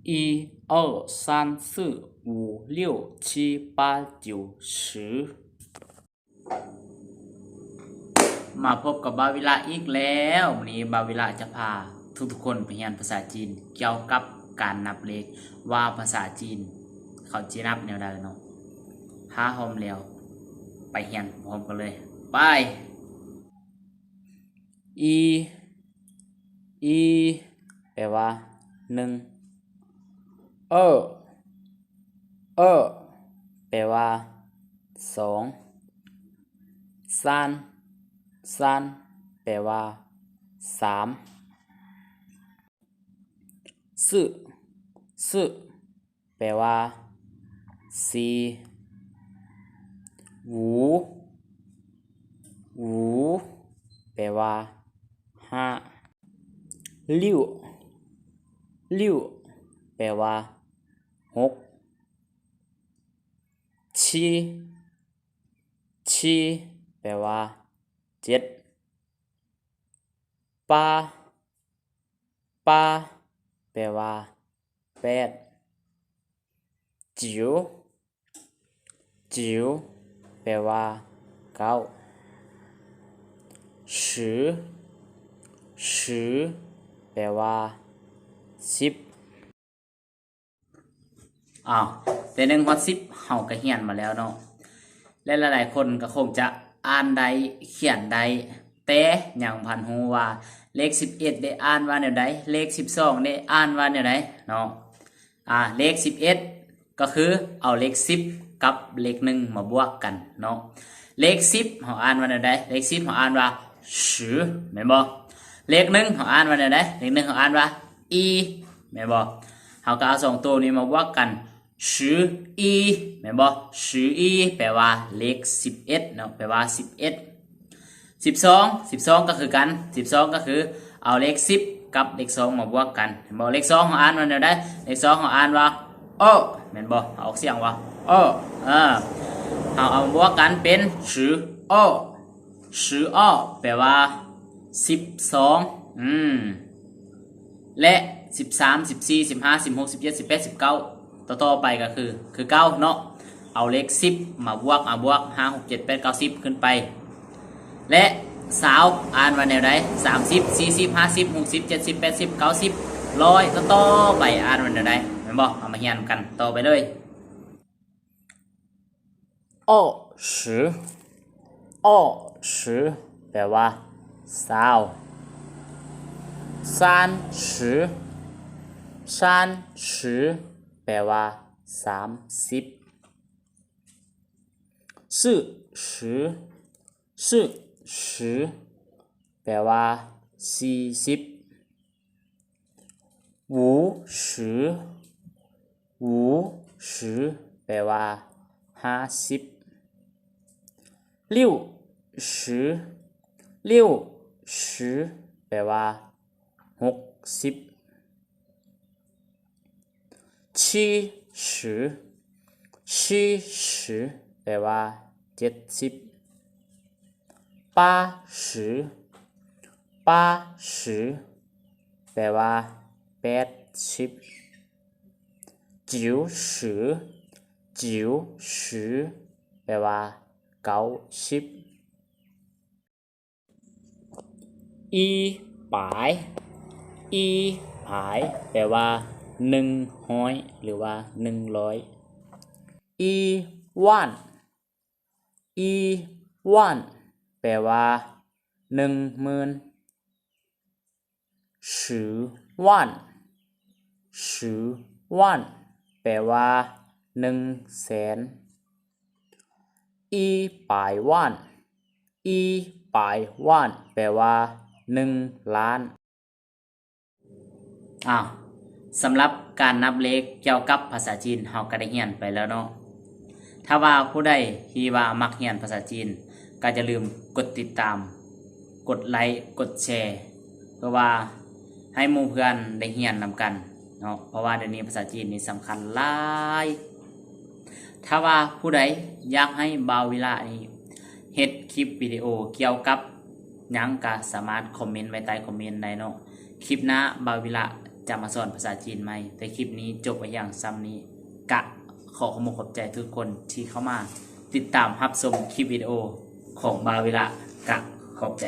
一、二、三、四、五、六、七、八、九、十。 ມາພົບກັບບ່າວວິລະອີກແລ້ວ. ມື້ນີ້ບ່າວວິລະຈະພາທຸກໆຄົນໄປຮຽນພາສາຈີນ ກ່ຽວກັບການນັບເລກ ວ່າພາສາຈີນເຂົາຊິນັບແນວໃດເນາະ. ຖ້າພ້ອມແລ້ວ ໄປຮຽນພ້ອມກັນເລີຍ. ໄປ. 一, 一 ແປວ່າ ໜຶ່ງ. 二, 二 ແປວ່າ ສອງ. 三, 三 ແປວ່າ ສາມ. 四, 四 ແປວ່າ ສີ່. 五, 五 ແປວ່າ ຫ້າ. 六, 六 ແປວ່າ ຫົກ. 七, 七 ແປວ່າ ເຈັດ. 八, 八 ແປວ່າ ແປດ. 九, 九 ແປວ່າ ເກົ້າ. 十, 十 ແປວ່າ ສິບ. ອ້າວ ແຕ່ໜຶ່ງຮອດສິບເຮົາກໍຮຽນມາແລ້ວເນາະ ແລະ ຫຼາຍໆຄົນກໍຄົງຈະອ່ານໄດ້ ຂຽນໄດ້ ແຕ່ຍັງບໍ່ທັນຮູ້ວ່າເລກສິບເອັດເດ ອ່ານວ່າແນວໃດ, ເລກສິບສອງເດ ອ່ານວ່າແນວໃດເນາະ. ອາ ເລກສິບເອັດ ກໍຄືເອົາເລກສິບກັບເລກໜຶ່ງມາບວກກັນເນາະ. ເລກສິບເຮົາອ່ານວ່າແນວໃດ? ເລກສິບເຮົາອ່ານວ່າ 十 ແມ່ນບໍ່? ເລກໜຶ່ງເຮົາອ່ານວ່າແນວໃດ? ເລກໜຶ່ງເຮົາອ່ານວ່າ 一 ແມ່ນບໍ່? ເຮົາກໍເອົາສອງໂຕນີ້ມາບວກກັນ 十一 ແມ່ນບໍ່? 十一 ແປວ່າເລກສິບເອັດເນາະ ແປວ່າສິບເອັດ. ສິບສອງ ສິບສອງ ກໍຄືກັນ ສິບສອງ ກໍຄືເອົາເລກສິບກັບເລກສອງມາບວກກັນ ແມ່ນບໍ່? ເລກສອງເຮົາອ່ານວ່າແນວໃດ? ເລກສອງເຮົາອ່ານວ່າ 二 ແມ່ນບໍ່? ເຮົາອອກສຽງວ່າ 二 ເອີ ເຮົາເອົາມາບວກກັນເປັນ 十二 十二 ແປວ່າ ສິບສອງ ອືມ ແລະ ສິບສາມ ສິບສີ່ ສິບຫ້າ ສິບຫົກ ສິບເຈັດ ສິບແປດ ສິບເກົ້າ ຕໍ່ໆໄປກໍຄື ຄືເກົ່າເນາະ ເອົາເລກສິບມາບວກ ມາບວກ ຫ້າ ຫົກ ເຈັດ ແປດ ເກົ້າ ສິບ ຂຶ້ນໄປ ແລະ ຊາວ ອ່ານວ່າແນວໃດ? ສາມສິບ ສີ່ສິບ ຫ້າສິບ ຫົກສິບ ເຈັດສິບ ແປດສິບ ເກົ້າສິບ ຮ້ອຍ ຕໍ່ໆໄປ ອ່ານວ່າແນວໃດ? ແມ່ນບໍ່? ເຮົາມາຮຽນນຳກັນຕໍ່ໄປເລີຍ. 二十 二十 ແປວ່າ ຊາວ. 三十 三十 ແປວ່າ ສາມສິບ. 四十 四十 ແປວ່າ ສີ່ສິບ. 五十 五十 ແປວ່າ ຫ້າສິບ. 六十 六十 ແປວ່າ ຫົກສິບ. 七十 七十 ແປວ່າ ເຈັດສິບ. 八十 八十 ແປວ່າ ແປດສິບ. 九十 九十 ແປວ່າ ເກົ້າສິບ. 一百 一百 ແປວ່າ ໜຶ່ງຮ້ອຍ ຫຼືວ່າ ໜຶ່ງຮ້ອຍ. 一万 一万 ແປວ່າ ໜຶ່ງໝື່ນ. 十万 十万 ແປວ່າ ໜຶ່ງແສນ. 一百万 一百万 ແປວ່າ ໜຶ່ງລ້ານ. ອ້າວ ສຳລັບການນັບເລກກ່ຽວກັບພາສາຈີນ ເຮົາກໍໄດ້ຮຽນໄປແລ້ວເນາະ. ຖ້າວ່າຜູ້ໃດທີ່ວ່າມັກຮຽນພາສາຈີນ ກໍຢ່າລືມກົດຕິດຕາມ, ກົດໄລ, ກົດແຊ ເພື່ອວ່າໃຫ້ໝູ່ເພື່ອນໄດ້ຮຽນນຳກັນເນາະ, ເພາະວ່າດຽວນີ້ພາສາຈີນນີ້ສຳຄັນຫຼາຍ. ຖ້າວ່າຜູ້ໃດຢາກໃຫ້ບ່າວວິລະນີ້ເຮັດຄລິບວິດີໂອກ່ຽວກັບຫຍັງ ກໍສາມາດຄອມເມັນໄວ້ໃຕ້ຄອມເມັນໄດ້ເນາະ. ຄລິບໜ້າບ່າວວິລະ ຈະມາສອນພາສາຈີນໃໝ່. ແຕ່ຄລິບນີ້ຈົບໄປຢ່າງສ່ຳນີ້. ກະຂໍຂອບອົກຂອບໃຈທຸກຄົນທີ່ເຂົ້າມາຕິດຕາມຮັບຊົມຄລິບວິດີໂອຂອງບ່າວວິລະ. ກະຂອບໃຈ.